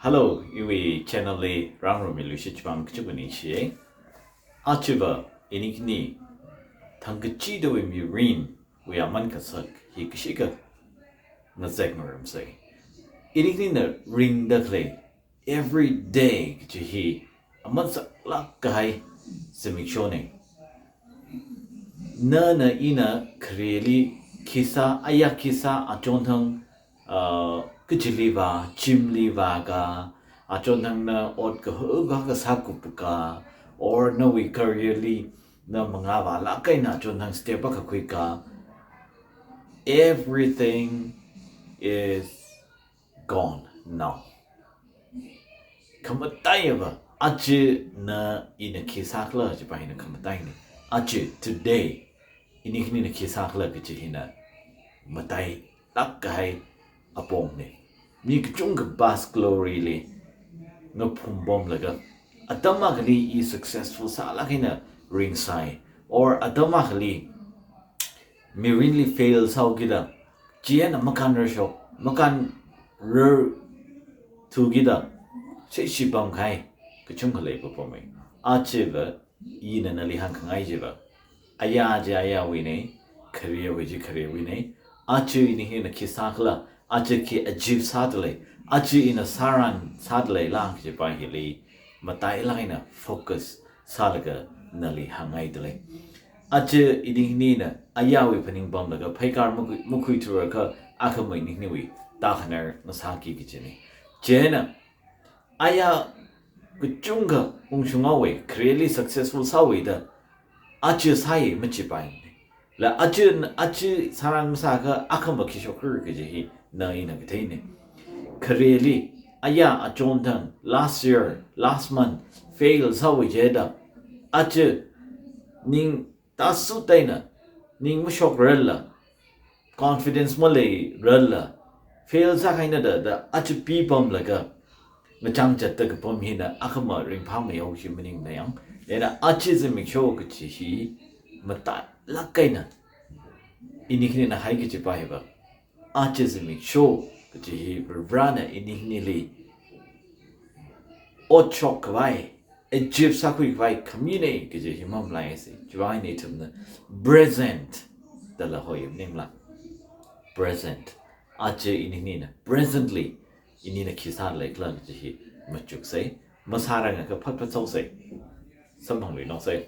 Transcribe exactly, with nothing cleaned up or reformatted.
Hello, iwui channel li rāngarumiluishit chiwui vang kachungkha ningshiya. Ajava ini khani thangkachidawui mirinwui aman kasak hi kashikha ngazek ngarumsa. Ini khanina ringda khalei every day kaji hi aman saklāk kahai zimikshona. Nana ina khareli khi sā, aya khi sā, achonthang, uh, kachili vā, gym li vāka, achonthang na ot kahaka kasā kupka, or nawui career li na mangā vālāk eina achonthang step akha khuika, everything is gone now. Khamataiya va, aja na ina khi sākhala chiwui vang hina khamataina. Aja, today, ini khanina khi sākhala kaji hina matailāk kahai apongna. Mi kachungkha past glory li ngaphum pamlaga, atam akhali i successful sālāk eina ringsai, or atam akhali mirinli fail sāhaokida, chieina makānrarshok, makānrarthukida, seishi pamkahai kachungkha leipapama. Ajava ina nali hāngkhangai chiva, aya chi ayawuina, career wui chi career wuina. Aja ini hina khi sākhala, aja khi achieve sādalei, aja ina sāran sādalei lāng kajipa hili matailāk eina focus sālaga nali hāngngaidalei. Aja ini khanina ayawui phaning pamlaga phaikar makhui, makhuithurakha akhama ini khaniwui tākhanar ngasāki kajina. Chieina aya kachungkha ungshunghaowa, career li successful sāhaowa da, aja sāya machipaina. La aja, aja sāran masākha akhama khi shokra kaji hi na ina katheina. Career li aya achonthang, last year, last month fail sāhaowa jida, aja ning tāsut eina, ning mashokrarla, confidence maleirarla, fail sākahaina da, da aja pipamlaga ngachang zatda kapam hina akhama ringphāmeihaoki maningmana yang. Chieina aja zimiksho kaji hi matailāk eina ini khanina hai kajipa hiva, aja zimiksho kaji hi Varivarana ini khanili ot shokkhavai, achieve sākhuikhavai khamina kaji hi mamalaiasa. Chiwui vang ina ithumna present dala hoi maningla. Present. Aja ini khanina presently inina khi sāleikhala kaji hi machuksa. Masārangakha phatphat sāhaosa. Samphangluinosa.